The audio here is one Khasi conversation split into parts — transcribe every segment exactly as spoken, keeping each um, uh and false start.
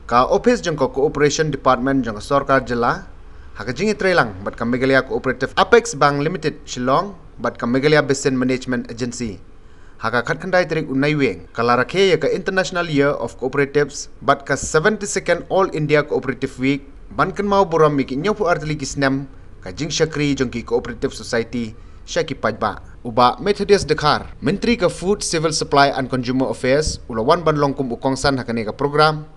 Ka ophis jong ka Cooperation Department jong ka sorkar jylla, ha ka jingïatreilang bad ka Meghalaya Cooperative Apex Bank Limited Shillong bad ka Meghalaya Basin Management Agency, ha ka khatkhyndai tarik u Naiwieng ka la rakhe ïa ka International Year of Cooperatives bad ka seventy-second All India Cooperative Week, ban kynmaw burom ïa ki hynñiewphew ar tylli ki snem ka jingshakri jong ki Cooperative Society sha ki paidbah. U Bah Methodius Dkhar, Myntri ka Food, Civil Supply and Consumer Affairs, u la wan ban long kum u kongsan ha kane ka program,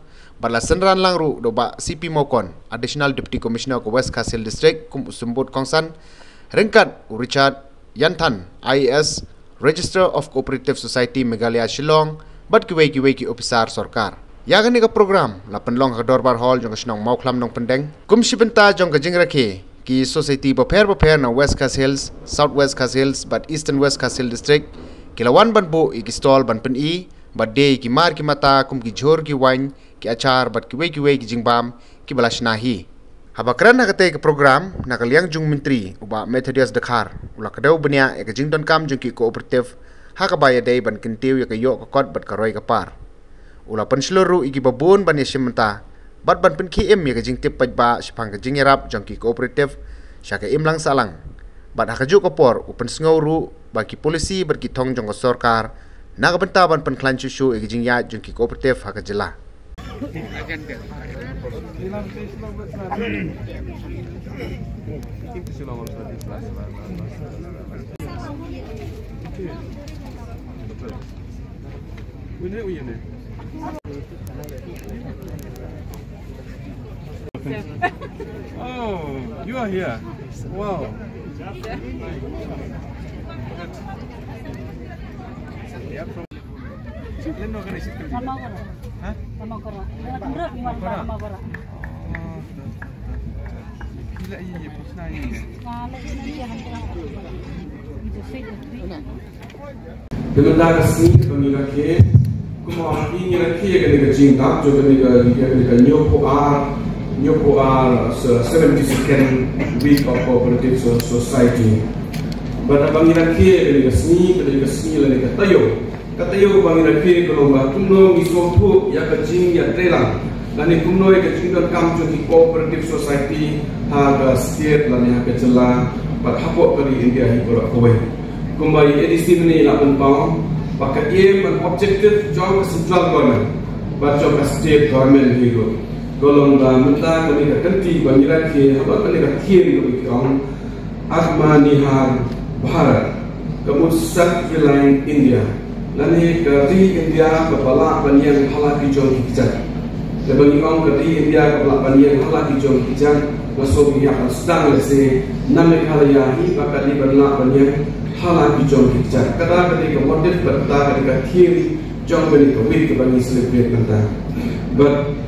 bad la synran lang ruh da u Bah C P Mawkon, Additional Deputy Commissioner ka West Khasi Hills District, kum u symbud kongsan, ryngkat u Richard Yanthan, I A S, Registrar of Cooperative Society Meghalaya Shillong, bad kiwei kiwei ki ophisar sorkar. Ïa kane ka program la pynlong ha ka Dorbar Hall jong ka shnong Mawkhlam Nongpyndeng. Kum shi bynta jong ka jingrakhe, ki society bapher bapher na West Khasi Hills, South West Khasi Hills bad Eastern West Khasi Hills District ki la wan ban buh ïa ki stall ban pyni bad die ïa ki mar ki mata kum ki jhur ki waiñ, ki achar bad kiwei kiwei ki jingbam kiba la shna hi. Haba kren ha katei ka program, na ka liang jong u Myntri u Bah Methodius Dkhar u la kdew bniah ïa ka jingdonkam jong ki cooperative ha kaba ïadei ban kyntiew ïa ka ïoh ka kot bad ka roi ka par. U la pynshlur ruh ïa kiba bun ban ïashim bynta bad ban pynkhie im ïa ka jingtip paidbah shaphang ka jingïarap jong ki cooperative sha ka imlang sahlang. Bad ha kajuh ka por u pynsngew ruh ba ki polisi bad ki thong jong ka sorkar na ka bynta ban pynkhlaiñ shuh shuh ïa ka jingïaid jong ki cooperative ha ka jylla. Oh, you are here. Wow. Lama ko ra. Ha? Lama ko ra. Lama ko ra. Lama ko ra. Oh. Gila, iya, iya, pusna ini. Nah, lagi nanti hantar. Itu sih. Te mynta ka sngi kaba ngi rakhe, kumba ngi rakhe ïa kane ka jingdap jong kane ka, ïa kane ka hynñiewphew ar, hynñiewphew ar, so, seventy-second Week of Cooperative So-, Society. Bad haba ngi rakhe ïa kane ka sngi, kane ka sngi lane ka taïew, ka taïew kaba ngi rakhe ka long ba kumno ngi sngewthuh ïa ka jingïatreilang lane kumno ïa ka jingdonkam jong ki cooperative society ha ka state lane ha ka jylla bad hapoh ka ri India hi baroh kawei. Kumba i A D C mynne i la pynpaw ba ka aim and objective jong ka central government bad jong ka state government hi ruh ka long ba mynta kane ka kynti ba ngi rakhe ha kane ka theme kaba ki ong Atmanirbhar Bharat, ka mut self-reliant India, lane ka ri India kaba lah ban ïeng ha la ki jong ki kjat. Lada ngi ong ka ri India kaba lah ban ïeng ha la ki jong ki kjat, nga sngew ngi hap ban sdang lehse na Meghalaya hi ba ka dei ban lah ban ïeng ha la ki jong ki kjat. Kata ka dei ka motive bad kata ka dei ka theme jong kane ka week kaba ngi celebrate mynta. Bad,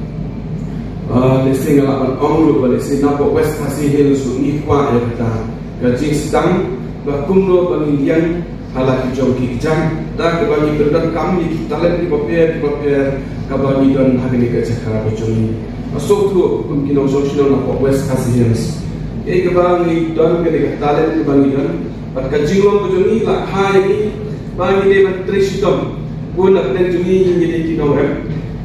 ah, lehse nga lah ban ong ruh ba lehse napoh West Khasi Hills ruh ngi kwah ïa kata ka jingsdang ba kumno ba ngin ïeng ha la ki jong ki kjat da kaba ngi pyndonkam ïa ki talent kiba pher kiba pher kaba ngi don ha kane ka jaka ka jong ngi. Nga sngewthuh kum ki nongshong shnong napoh West Khasi Hills, ïa kaba ngi don kane ka talent kaba ngi don bad ka jinglong ka jong ngi la kha ïa ngi ba ngi dei ban trei shitom. Bun na pdeng jong ngi ngi dei ki nongrep.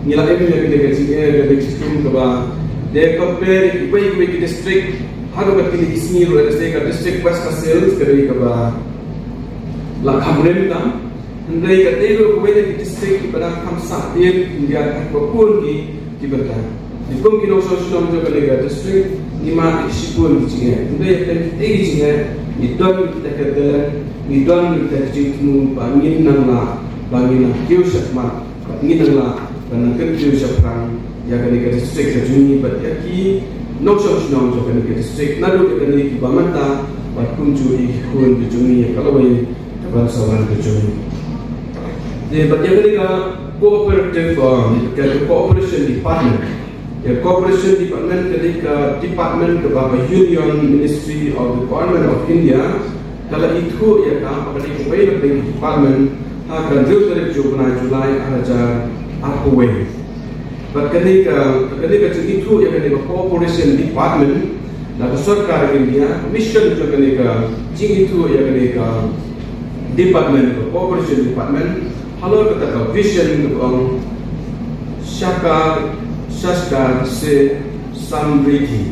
Ngi la im ïa kane ka jingeh, kane ka jingeh kaba dei compare ïa kiwei kiwei ki district. Haduh kine ki sngi ruh lehse ka district West Khasi Hills ka dei kaba la kham rim tam. Hynrei ka dei ruh kawei na ki district kiba dang kham sah ïa India, ka bun ki ki bynta. Ngi kum ki nongshong shnong jong kane ka district ngi mad ïa shibun ki jingeh. Hynrei ïa kine ki jingeh ngi don kita ki talent, ngi don kita ki jingthmu ba ngin nang lah, ba ngin nang kiew shakhmat, ba ngin nang lah ban nang kyntiew shaphrang ïa kane ka district ka jong ngi bad ïa ki nongshong shnong jong kane ka district, naduh ïa kine kiba mynta bad kumjuh ïa ki khun ka jong ngi ïa ka lawei kaban sa wan ka jong ngi. Te bad ïa kane ka cooperative, um, ka cooperation department. Ïa cooperation department ka dei ka department kaba ka Union Ministry of the Government of India ka la ithuh ïa ka ba ka dei kawei na ka department ha ka hynriew tarik jong u bnai July ar hajar arphew wei. Bad kane ka, kane ka jingithuh ïa kane ka cooperation department na ka sorkar India, mission jong kane ka jingithuh ïa kane ka department, ka cooperation department, halor kata ka vision kaba ong Sahkar Shaska se Samriddhi.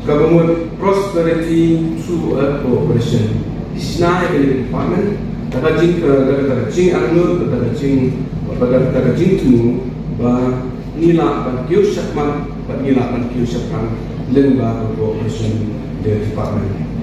Kaba mut Prosperity through a Cooperation. Ki shna ïa kane ka department, da ka jing ka, da ka jingangnud, da ka jing, da ka jingthmu ba ngi lah ban kiew shakhmat, ba ngi lah ban kiew shaphrang lyngba ka cooperation department.